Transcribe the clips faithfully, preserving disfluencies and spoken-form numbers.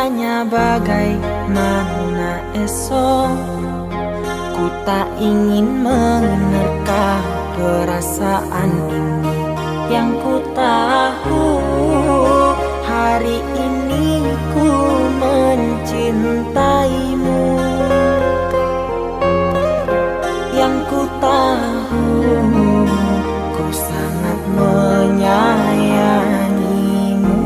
Hanya bagaimana esok, ku tak ingin menerka perasaan ini. Yang ku tahu, hari ini ku mencintaimu. Yang ku tahu, ku sangat menyayangimu.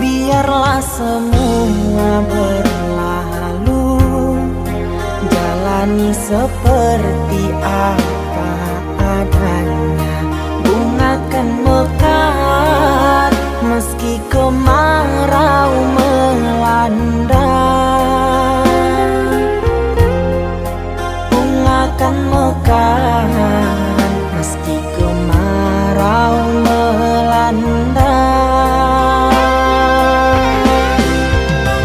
Biarlah semua berlalu, jalani seperti apa adanya. Bunga kan mekar meski kemarau melanda. Bunga kan mekar meski kemarau melanda.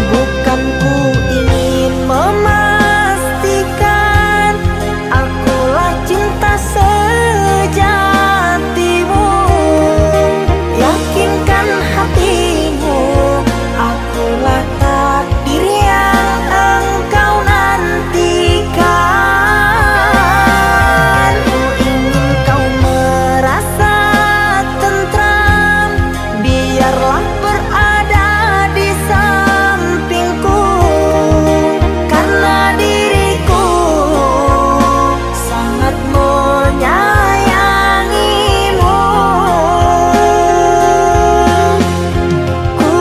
Bukan ku ingin memastikan akulah cinta sejatimu. Yakinkan hatimu, akulah takdir yang engkau nantikan. Ku ingin kau merasa tentram, biarlah berada di sampingku, karena diriku sangat menyayangimu. Ku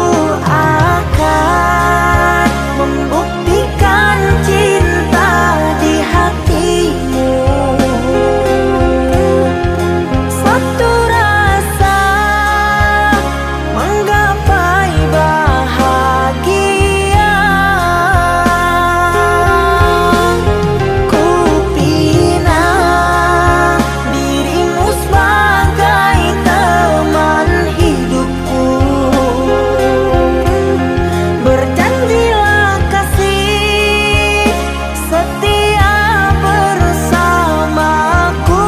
akan membuktikan cinta di hatimu. Satu rasa manggapai bahagia. Ku pinang dirimu sebagai teman hidupku. Berjanjilah kasih setia bersamaku.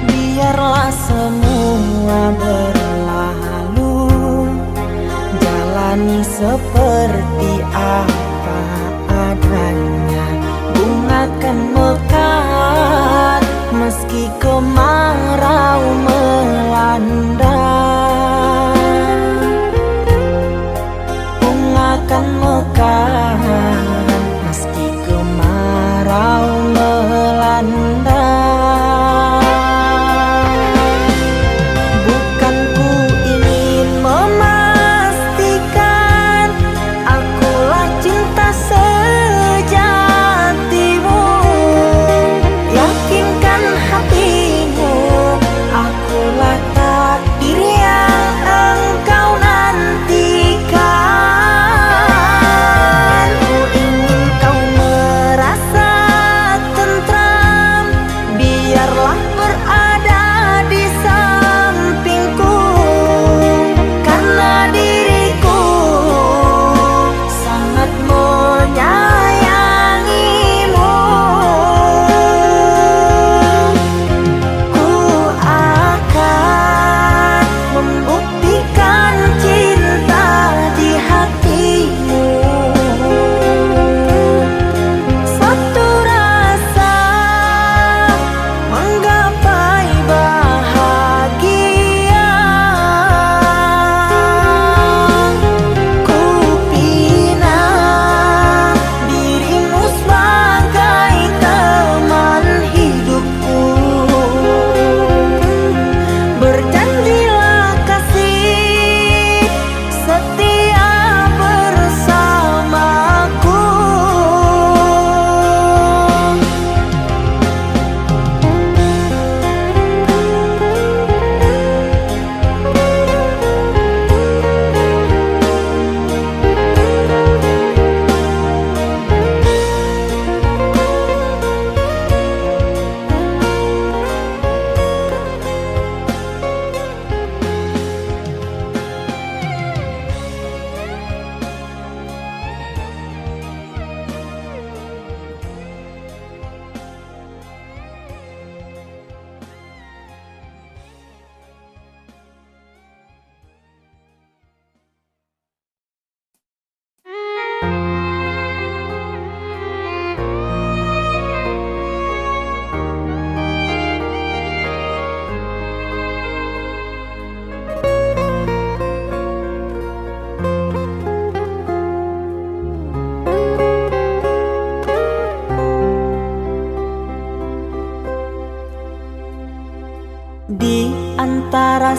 Biarlah semua berlalu, jalani seperti apa adanya. Bunga kan mekar meski kemarau melanda. Bunga kan mekar meski kemarau melanda. Bukan ku ingin memastikan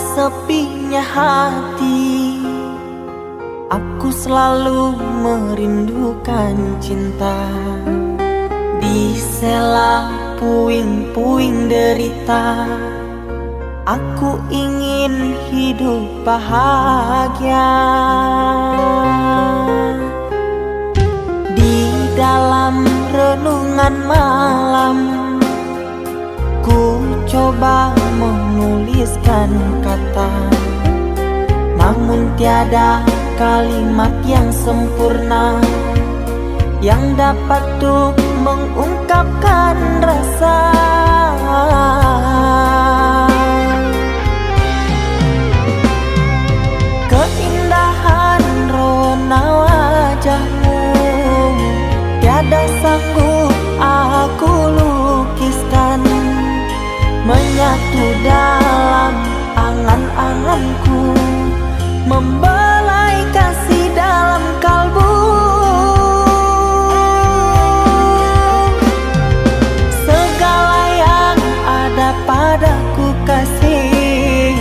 Sepinya hati, aku selalu merindukan cinta. Di sela puing-puing derita, aku ingin hidup bahagia. Di dalam renungan malam, ku coba menuliskan kata, namun tiada kalimat yang sempurna yang dapat tuk mengungkapkan rasa. Keindahan rona wajahmu tiada sanggup aku lukiskan, menyatu dalam angan-anganku, membelai kasih dalam kalbu. Segala yang ada padaku kasih,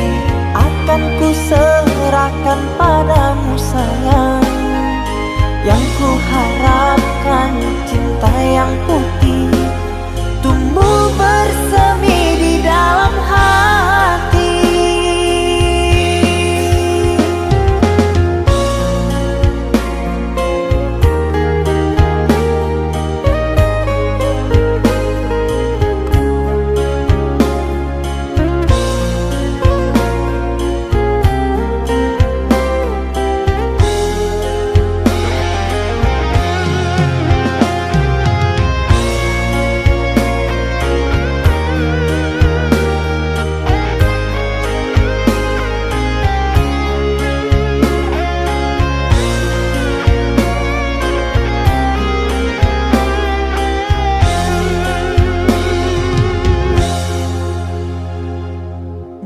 akan ku serahkan padamu sayang. Yang ku harapkan cinta yang putih tumbuh bersemi di dalam hati.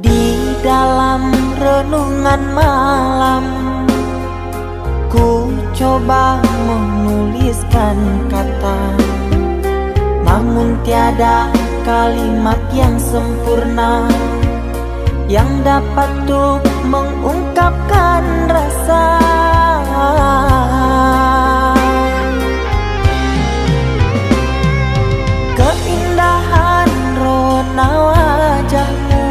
Di dalam renungan malam, ku coba menuliskan kata, namun tiada kalimat yang sempurna yang dapat tuk mengungkapkan rasa. Keindahan rona wajahmu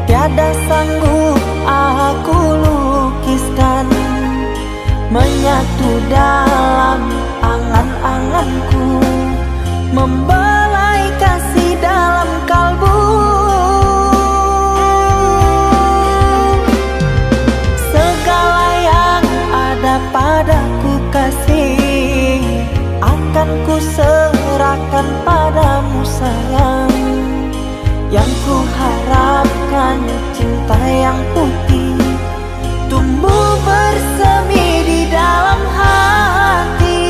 tiada sanggup aku lukiskan, menyatu dalam angan-anganku, membelai kasih dalam kalbu. Segala yang ada padaku kasih, akan ku serahkan padamu sayang. Yang ku harapkan cinta yang putih tumbuh bersemi di dalam hati.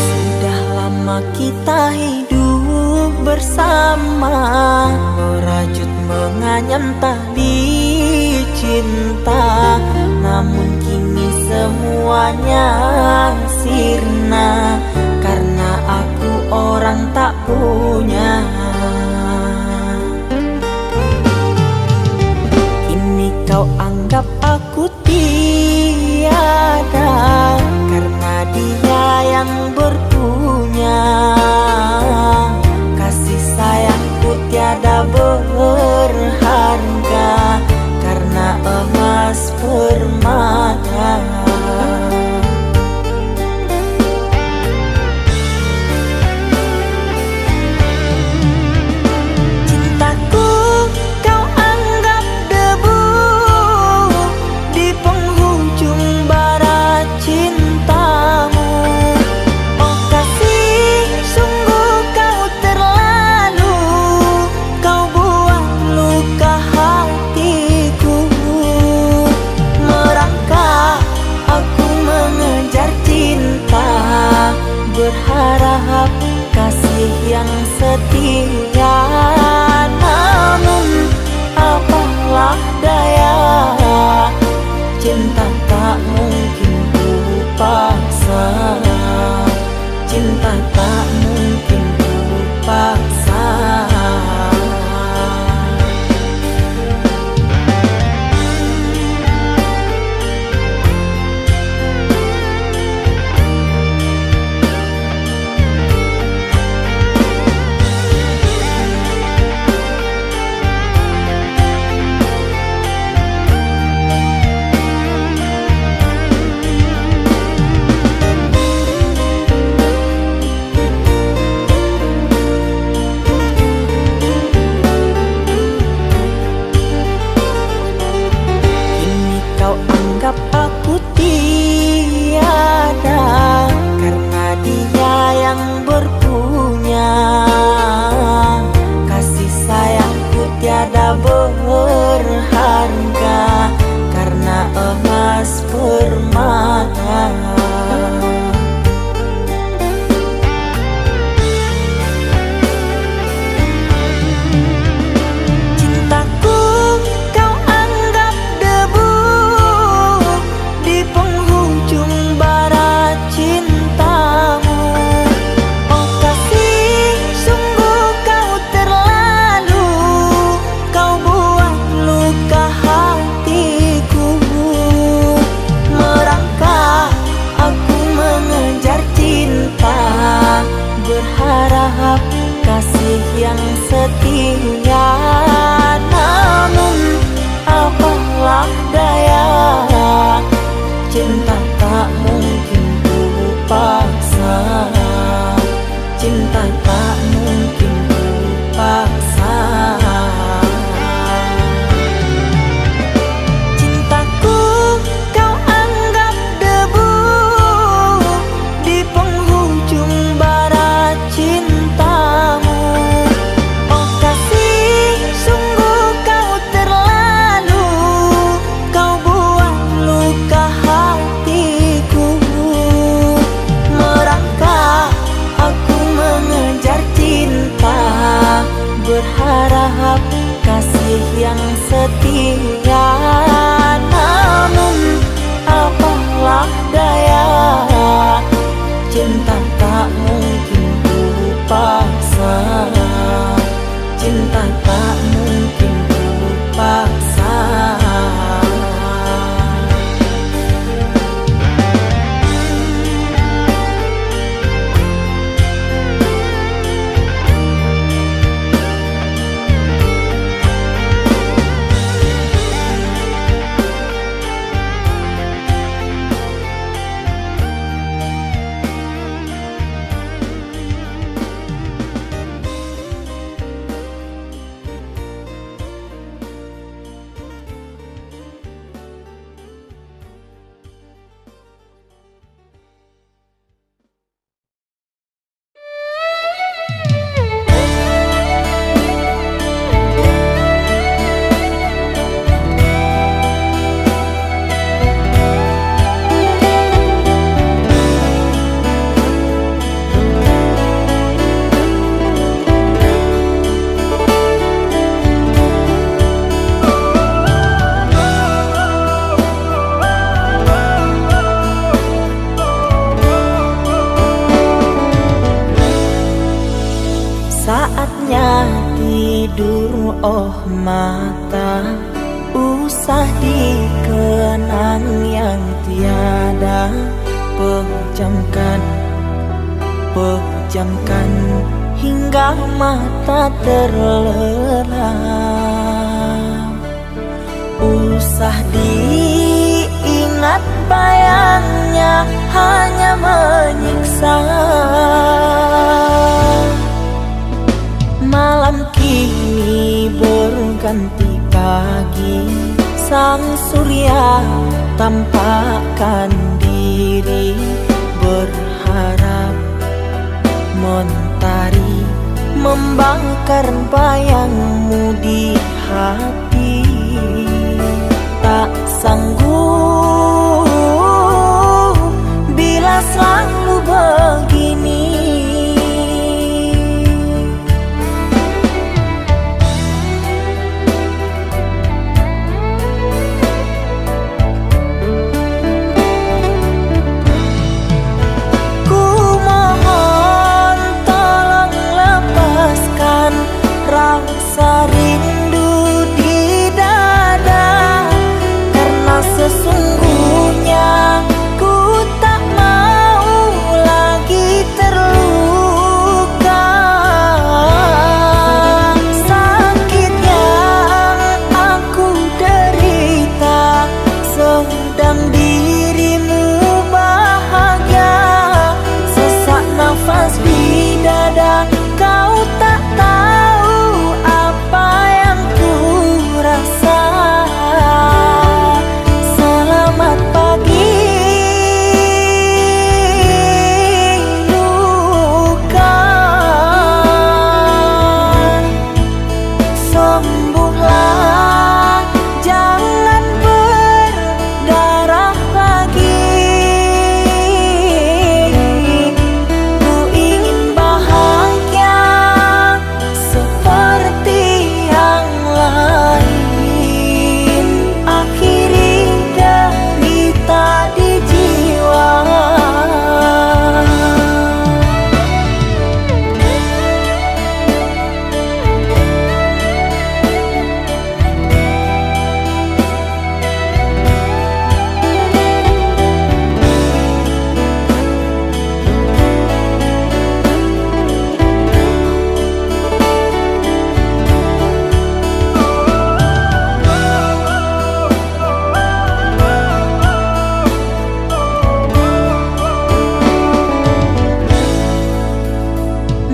Sudah lama kita hidup bersama, merajut menganyam tali cinta, namun kini semuanya sirna, karena aku orang tak punya. Kini kau anggap setia, namun apalah daya, cinta tak mungkin ku paksa, cinta tak mungkin ku paksa. Kini kau anggap aku tiada, karena Dia yang berpunya. Kasih sayangku tiada berharga, karena emas permata. Cintaku kau anggap debu di penghujung bara cintamu. Oh kasih, sungguh kau terlalu, kau buat luka hatiku. Merangkak aku mengejar cinta, berharap kasih yang setia. Namun apalah daya, cinta tak mungkin ku paksa. Cinta tak mungkin ku paksa. Cintaku kau anggap debu di penghujung bara cintamu. Oh kasih, sungguh kau terlalu, kau buat luka hatiku. Merangkak aku mengejar cinta, berharap kasih yang setia. Namun apalah daya, cinta tak mungkin ku paksa. Cinta tak mungkin ku paksa. Saatnya tidur, oh mata, usah dikenang yang tiada. Pejamkan, pejamkan hingga mata terlelap. Usah diingat bayangnya, hanya menyiksa. Malam kini berganti pagi, sang surya tampakkan diri, berharap mentari membakar bayangmu di hati. Tak sanggup bila selalu begini. Sarindu di dada, karena sesungguhnya ku tak mau lagi terluka. Sakit yang aku derita, sedang dirimu bahagia. Sesak nafas di dada, kau tak tahu apa yang ku rasa. Selamat pagi, luka. Sembuhlah, jangan berdarah lagi. Ku ingin bahagia seperti yang lain. Akhiri derita di jiwa.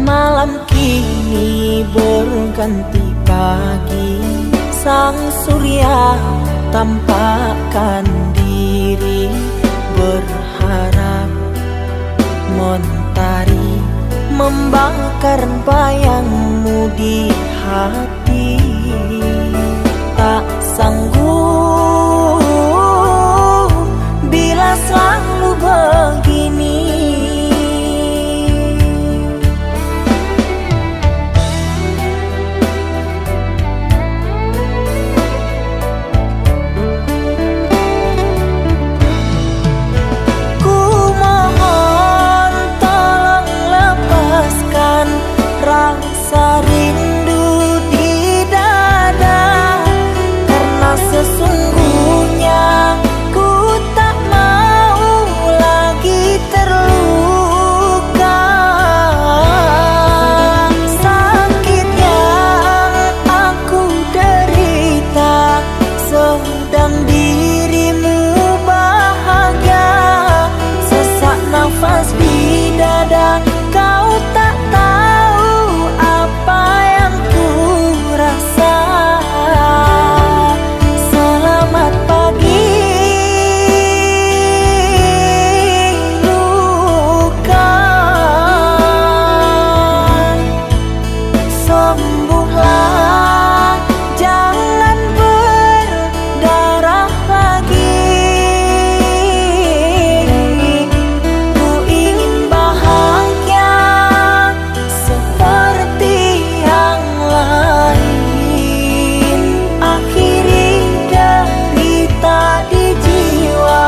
Malam kini berganti pagi, sang surya tampakkan diri, berharap mentari membakar bayangmu di hati. Tak sanggup bila selalu begini. Ku mohon tolong lepaskan rasa rindu di dada, karena sesungguhnya ku tak mau lagi terluka. Sakit yang aku derita, sedang dirimu bahagia. Sesak nafas di dada, kau tak tahu apa yang ku rasa. Selamat pagi, luka. Sembuhlah, jangan berdarah lagi. Ku ingin bahagia seperti yang lain. Akhiri derita di jiwa.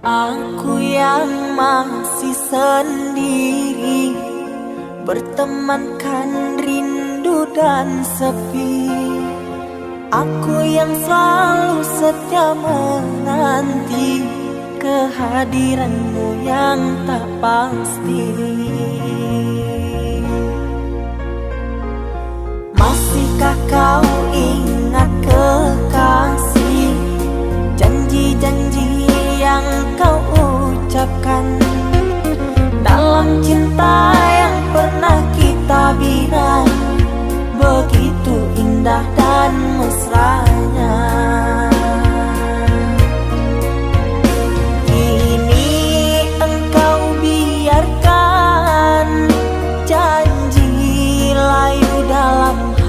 Aku yang masih sendiri, bertemankan rindu dan sepi. Aku yang selalu setia menanti kehadiranmu yang tak pasti. Masihkah kau ingat ke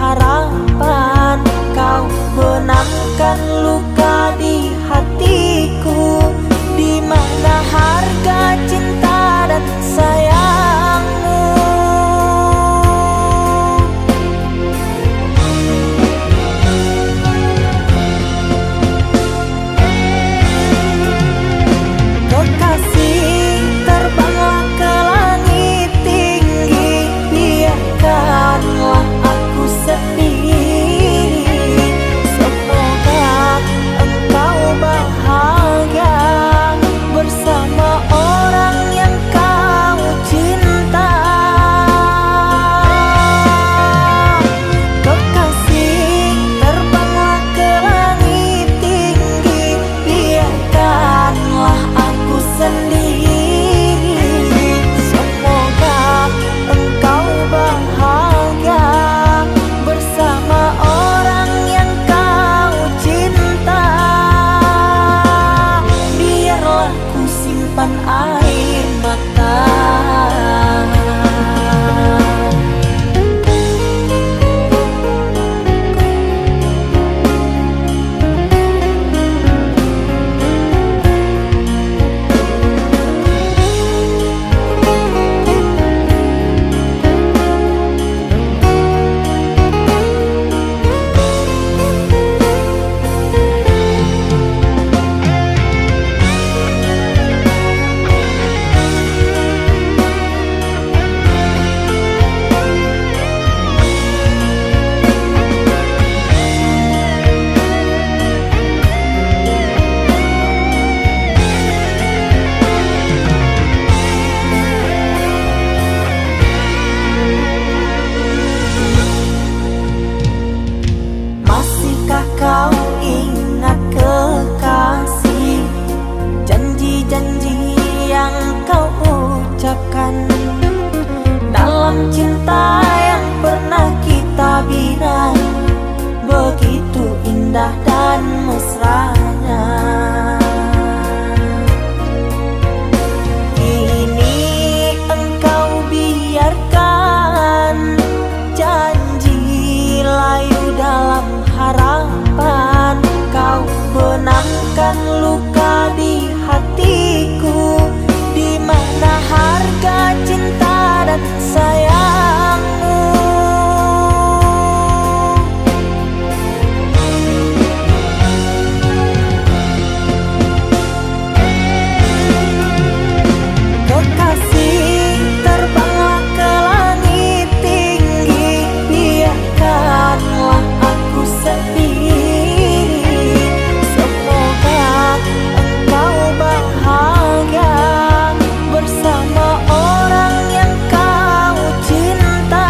harapan, kau benangkan luka di hatiku. Di mana harga cinta dan sayangmu? Kekasih, terbanglah ke langit tinggi, biarkanlah aku sendiri. Semoga engkau bahagia bersama orang yang kau cinta. Kekasih, terbanglah ke langit tinggi, biarkanlah aku sendiri. Semoga engkau bahagia bersama orang yang kau cinta. Biarlah ku simpan air mata. Masihkah kau ingat, kekasih, janji-janji yang kau ucapkan dalam cinta yang pernah kita bina? Begitu indah dan mesranya. Kini engkau biarkan janji layu dalam harapan, kau benangkan luka di hatiku. Di mana harga cinta dan sayangmu? Kekasih, terbanglah ke langit tinggi, biarkanlah aku sendiri. Semoga engkau bahagia bersama orang yang kau cinta.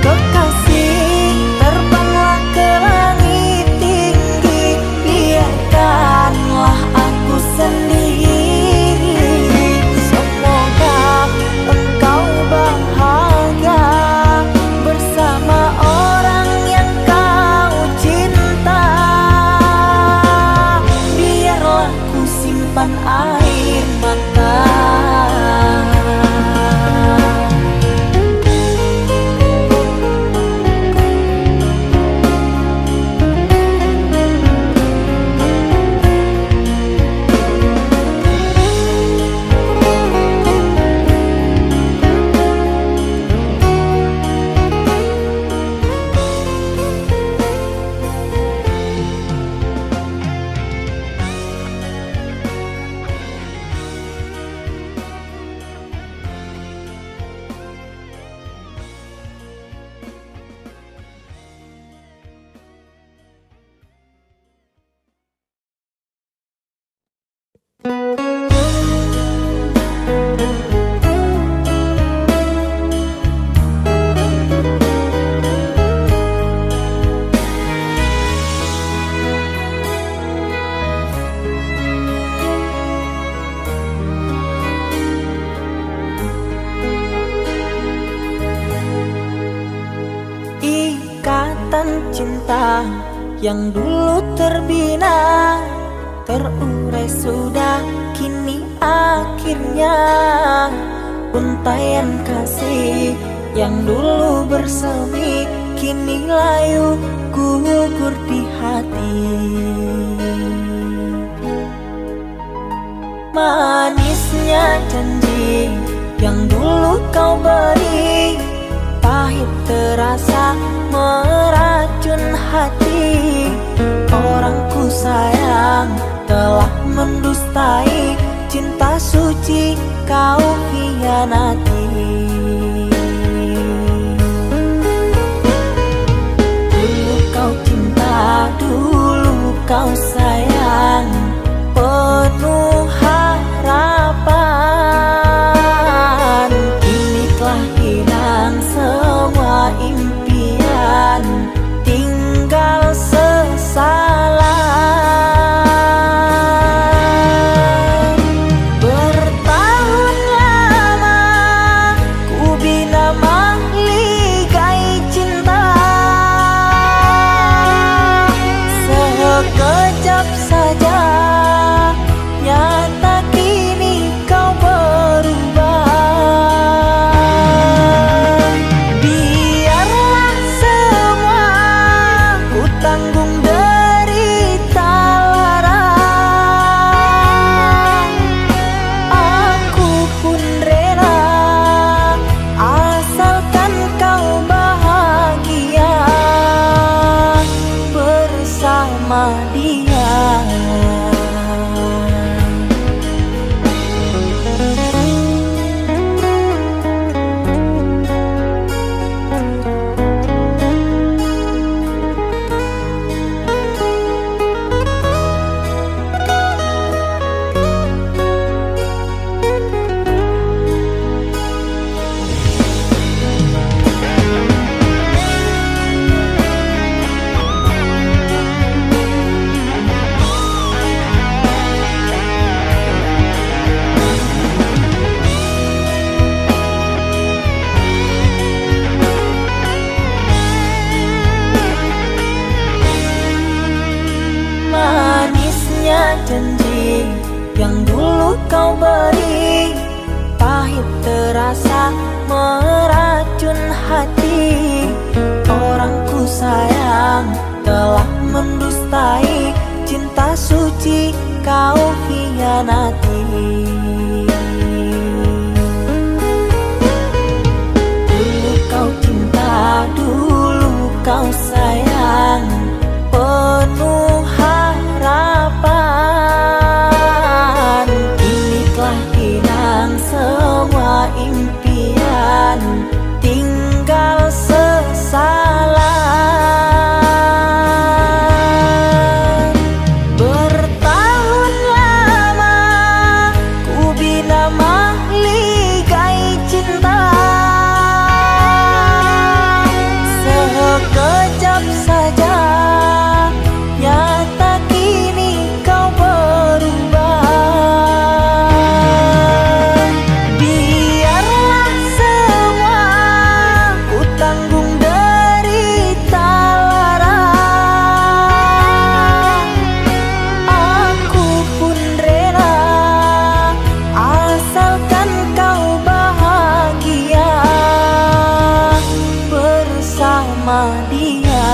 Kekasih, terbanglah ke langit tinggi, biarkanlah aku sendiri. Semoga engkau bahagia bersama orang yang kau cinta. Biarlah ku simpan air mata. Ikatan cinta yang dulu terbina, terurai sudah kini akhirnya. Untaian kasih Yang dulu bersemi, kini layu gugur di hati. Manisnya janji yang dulu kau beri, pahit terasa meracun hati. Orang ku sayang telah mendustai, cinta suci kau hianati. Dulu kau cinta, dulu kau sayang, penuh harapan. Kini telah hilang semua impian, tinggal sesalan. Bertahun lama ku bina mahligai cinta, sekejap saja nyata kini kau berubah. Biarlah semua ku tanggung derita lara. Aku pun rela, asalkan kau bahagia bersama dia. Manisnya janji yang dulu kau beri, pahit terasa meracun hati. Orang ku sayang telah mendustai, cinta suci kau hianati. Dulu kau cinta, dulu kau sayang, penuh harapan. Kini telah hilang semua impian, tinggal sesalan. Bertahun lama ku bina mahligai cinta, sekejap saja nyata kini kau berubah. Biarlah semua ku tanggung derita lara. Aku pun rela, asalkan kau bahagia bersama dia.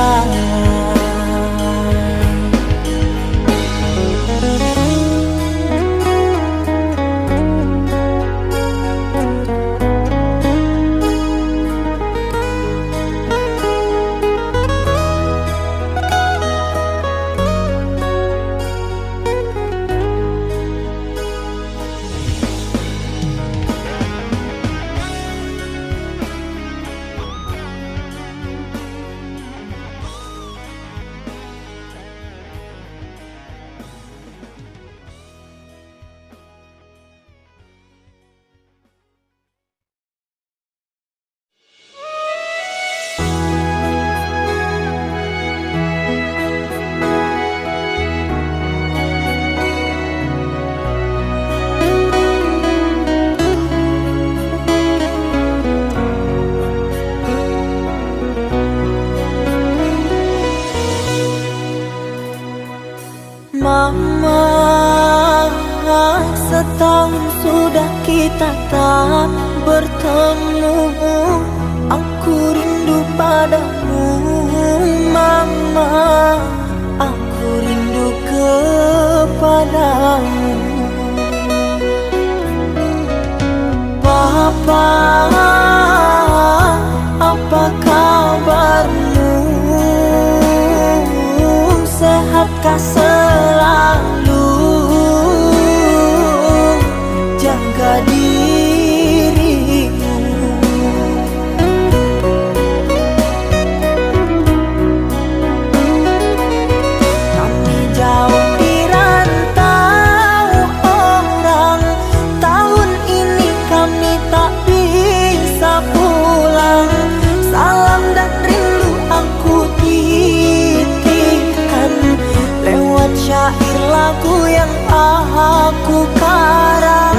Mama, setahun sudah kita tak bertemu. Ka selalu jaga dirimu. Kami jauh di rantau orang, tahun ini kami tak bisa pulang. Salam dan rindu aku titipkan lewat syair lagu yang aku karang.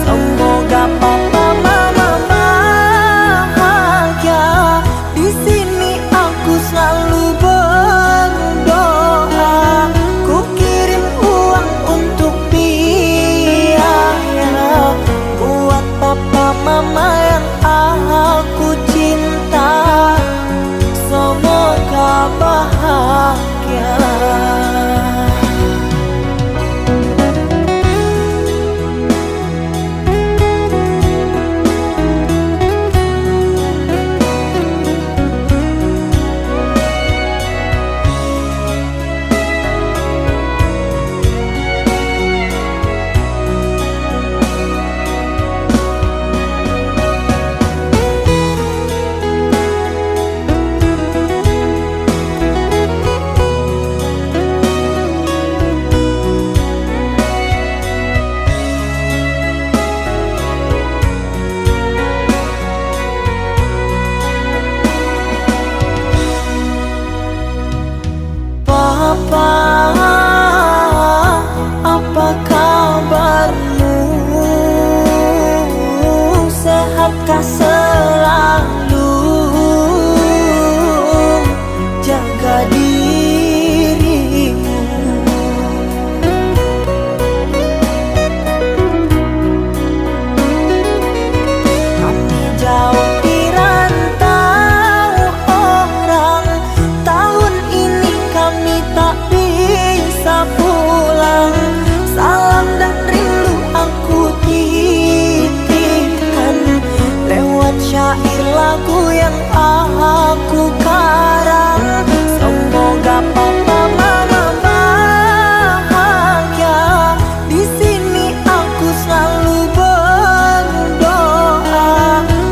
Semoga papa mama bahagia. Di sini aku selalu berdoa. Ku kirim uang untuk biaya buat papa mama yang aku cinta. Semoga bahagia. Papa, apa kabarmu? Sehatkah selalu? Jaga dirimu. Kami jauh di rantau orang, tahun ini kami tak bisa pulang. Salam dan rindu aku titipkan lewat syair lagu yang aku karang. Semoga papa mama bahagia. Di sini aku selalu berdoa.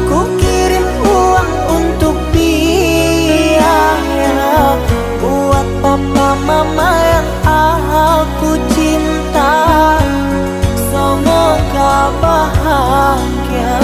Ku kirim uang untuk biaya buat papa mama yang aku cinta. Semoga bahagia.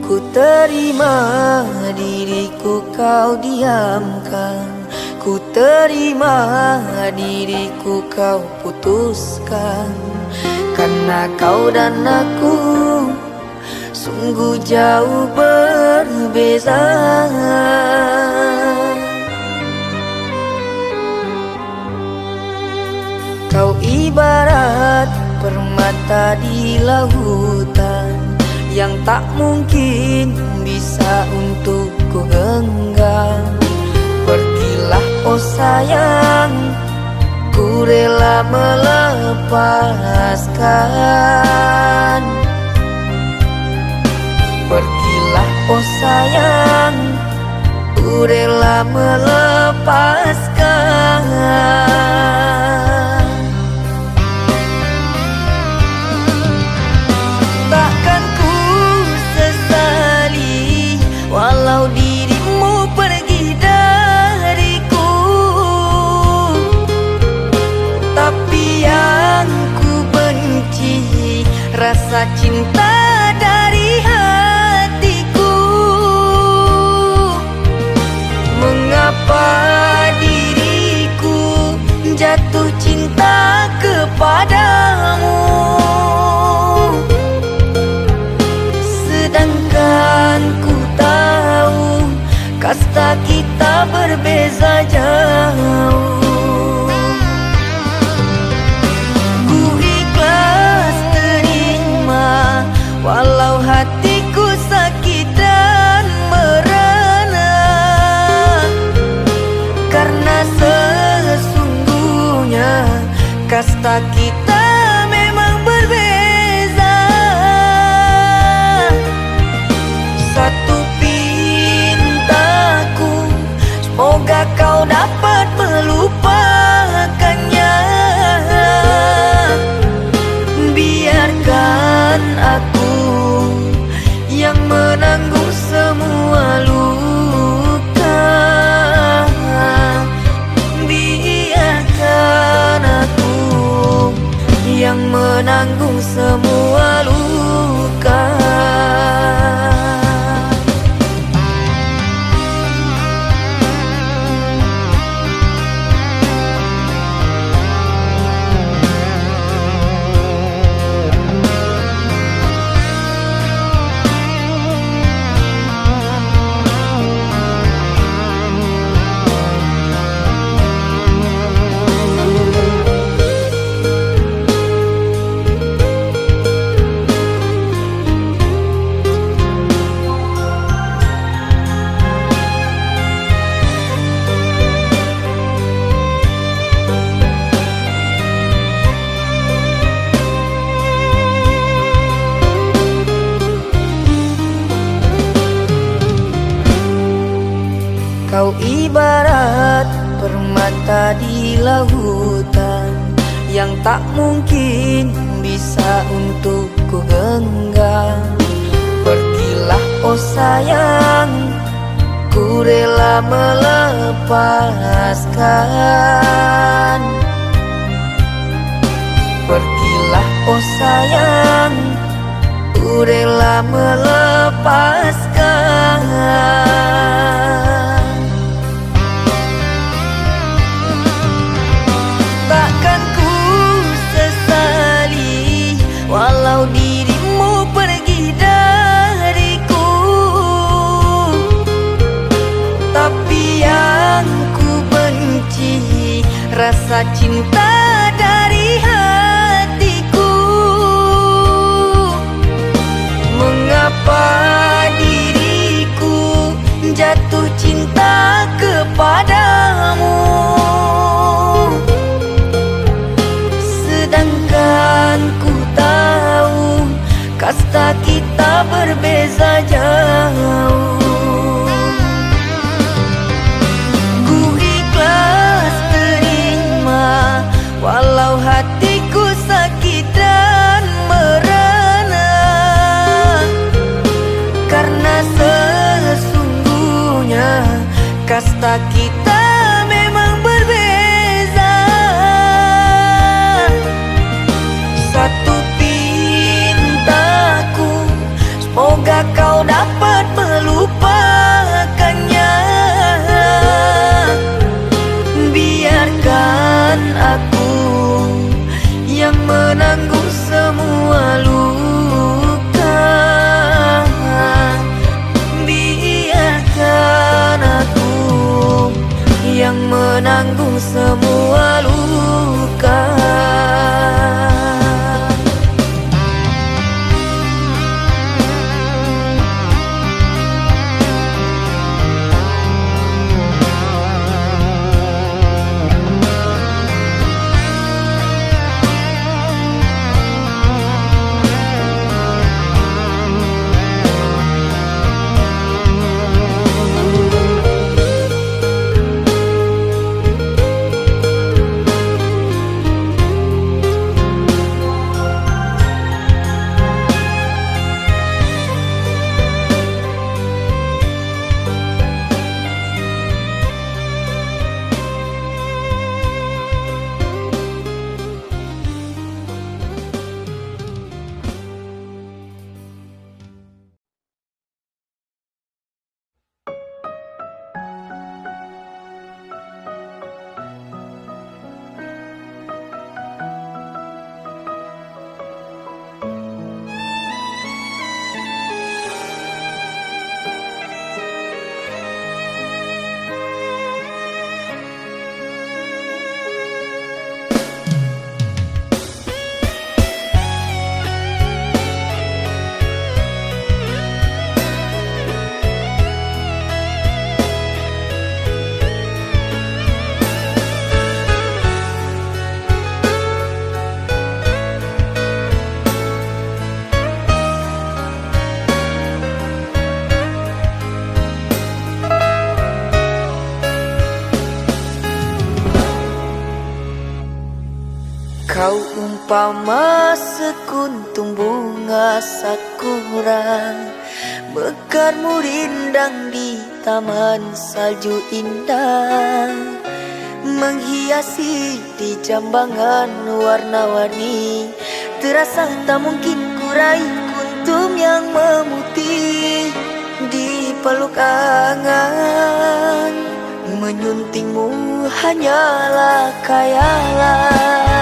Ku terima diriku kau diamkan, ku terima diriku kau putuskan, karena kau dan aku sungguh jauh berbeza. Kau ibarat permata di lautan yang tak mungkin bisa untuk ku genggam. Pergilah, oh sayang, ku rela melepaskan. Pergilah, oh sayang, ku rela melepaskan. Takkan ku sesali walau dirimu pergi dariku. Tapi yang ku benci Cinta dari hatiku, mengapa diriku jatuh cinta kepadamu? Sedangkan ku tahu kasta kita berbeza jauh. Ku ikhlas terima, walau hatiku sakit dan merana, karena sesungguhnya kasta kita memang berbeza. Satu pintaku, semoga kau dapat melupakannya. Biarkan aku yang menanggung semua luka. Biarkan aku yang menanggung semua luka. Kau ibarat permata di lautan yang tak mungkin bisa untuk ku genggam. Pergilah, oh sayang, ku rela melepaskan. Pergilah, oh sayang, ku rela melepaskan. Takkan ku sesali walau dirimu pergi dariku. Tapi yang ku benci, rasa cinta dari hatiku. Mengapa diriku jatuh cinta kepadamu? Sedangkan ku tahu kasta kita berbeza jauh. Ku ikhlas terima, walau hatiku sakit dan merana, karena sesungguhnya kasta kita memang berbeza. Satu pintaku, semoga kau dapat melupakannya. Biarkan aku yang menanggung semua luka. Biarkan aku yang menanggung semua luka. Kau umpama sekuntum bunga sakura, mekar murindang di taman salju indah, menghiasi di jambangan warna-warni. Terasa tak mungkin ku raih kuntum yang memutih di peluk angan. Menyuntingmu hanyalah khayalan,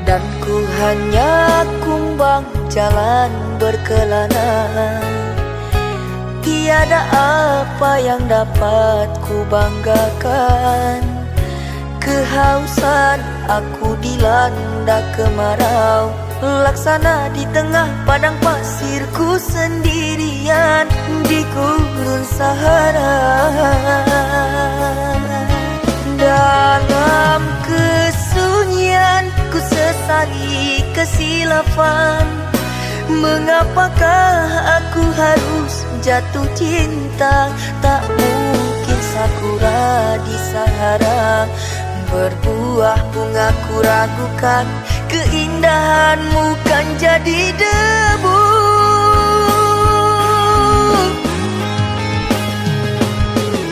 dan ku hanya kumbang jalan berkelana. Tiada apa yang dapat ku banggakan. Kehausan aku dilanda kemarau, laksana di tengah padang pasir ku sendirian di gurun Sahara. Dalam kesunyian ku sesali kesilapan. Mengapakah aku harus jatuh cinta? Tak mungkin sakura di Sahara berbuah bunga, ku ragukan keindahanmu kan jadi debu.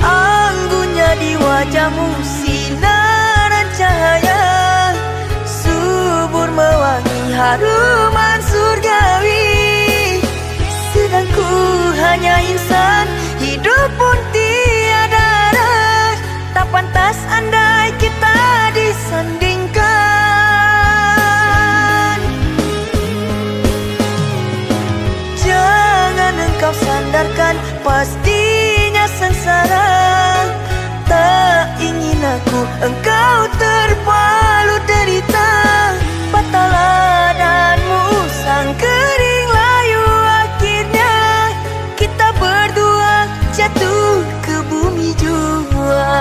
Anggunnya di wajahmu sinaran cahaya, subur mewangi haruman surgawi. Sedang ku hanya insan, hidup pun tiada arah. Tak pantas andai kita disandingkan. Jangan engkau sandarkan, pastinya sengsara. Tak ingin aku engkau terpalu derita. Pataladanmu sang kering layu, akhirnya kita berdua jatuh ke bumi jua.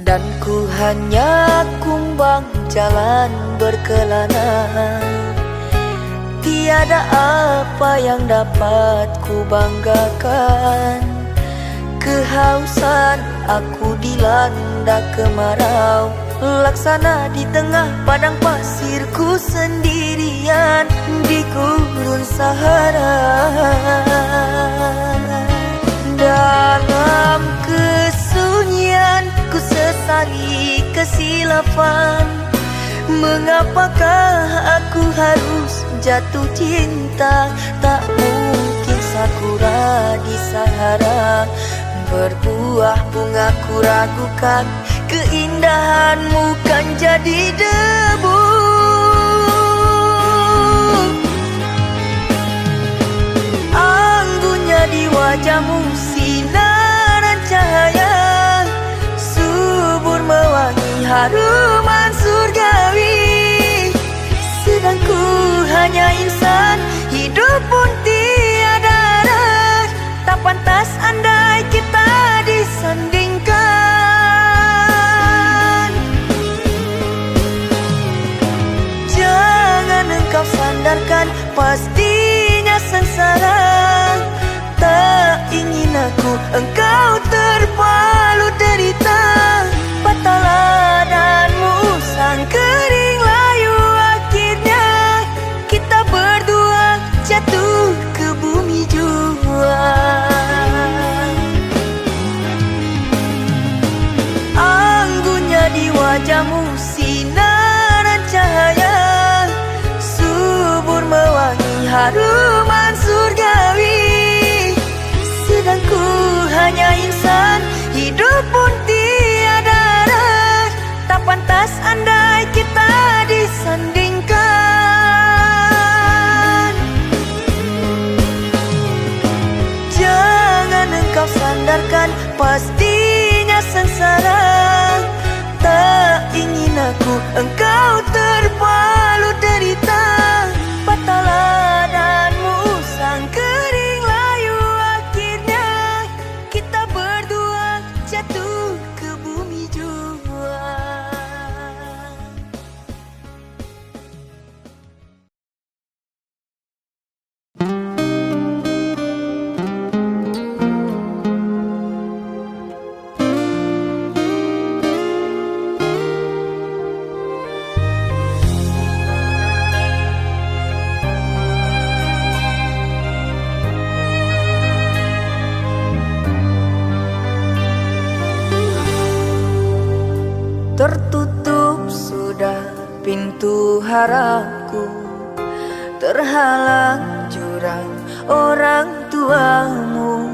Dan ku hanya kumbang jalan berkelana. Tiada apa yang dapat ku banggakan. Kehausan aku dilanda kemarau, laksana di tengah padang pasir ku sendirian di gurun Sahara. Dalam kesunyian ku sesali kesilapan. Mengapakah aku harus jatuh cinta? Tak mungkin sakura di Sahara berbuah bunga, ku ragukan keindahanmu kan jadi debu. Anggunnya di wajahmu sinaran cahaya, subur mewangi haruman surgawi. Sedang ku hanya insan, hidup pun tiada arah. Tak pantas andai kita disandingkan. Jangan engkau sandarkan, pastinya sengsara. Tak ingin aku engkau terpalu derita. Pataladanmu sang kering layu, akhirnya kita berdua jatuh ke bumi jua. Anggunnya di wajahmu sinaran cahaya, subur mewangi haruman surgawi. Sedang ku hanya insan, hidup pun tiada arah. Tak pantas andai kita disandingkan. Jangan engkau sandarkan, pastinya Sayang, tak ingin aku engkau terpalu derita. Patahlah danmu sang kering layu, akhirnya kita berdua jatuh ke bumi jua. Tertutup sudah pintu harapku, terhalang jurang orang tuamu.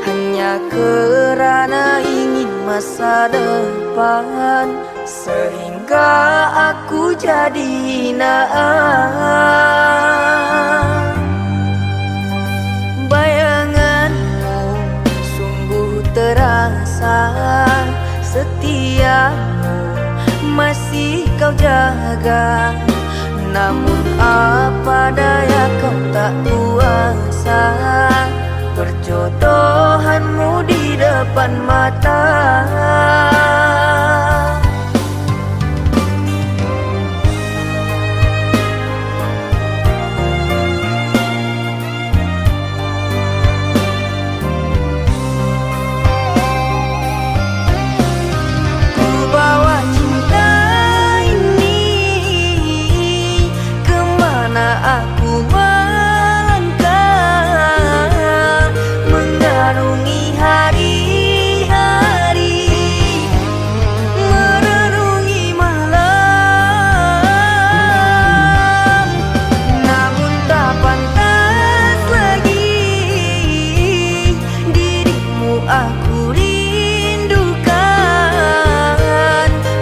Hanya kerana ingin masa depan, sehingga aku jadi hina. Bayanganmu sungguh terasa, setiamu masih kau jaga. Namun apa daya, kau tak kuasa, perjodohanmu di depan mata. Ku bawa cinta ini kemana aku melangkah, mengarungi hari-hari, merenungi malam. Namun tak pantas lagi dirimu aku rindukan.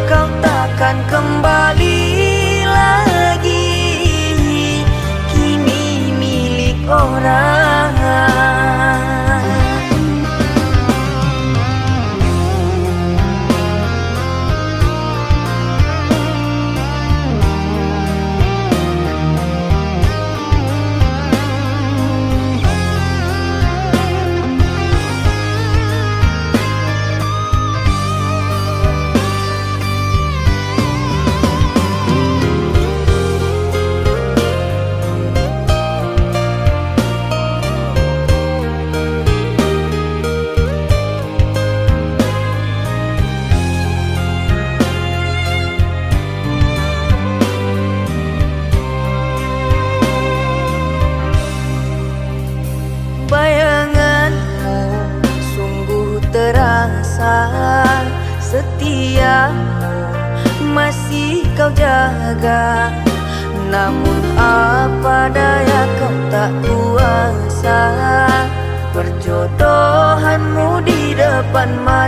Kau takkan kembali lagi, kini milik orang. Bayanganmu sungguh terasa, setiamu masih kau jaga. Namun apa daya, kau tak kuasa, perjodohanmu di depan mata.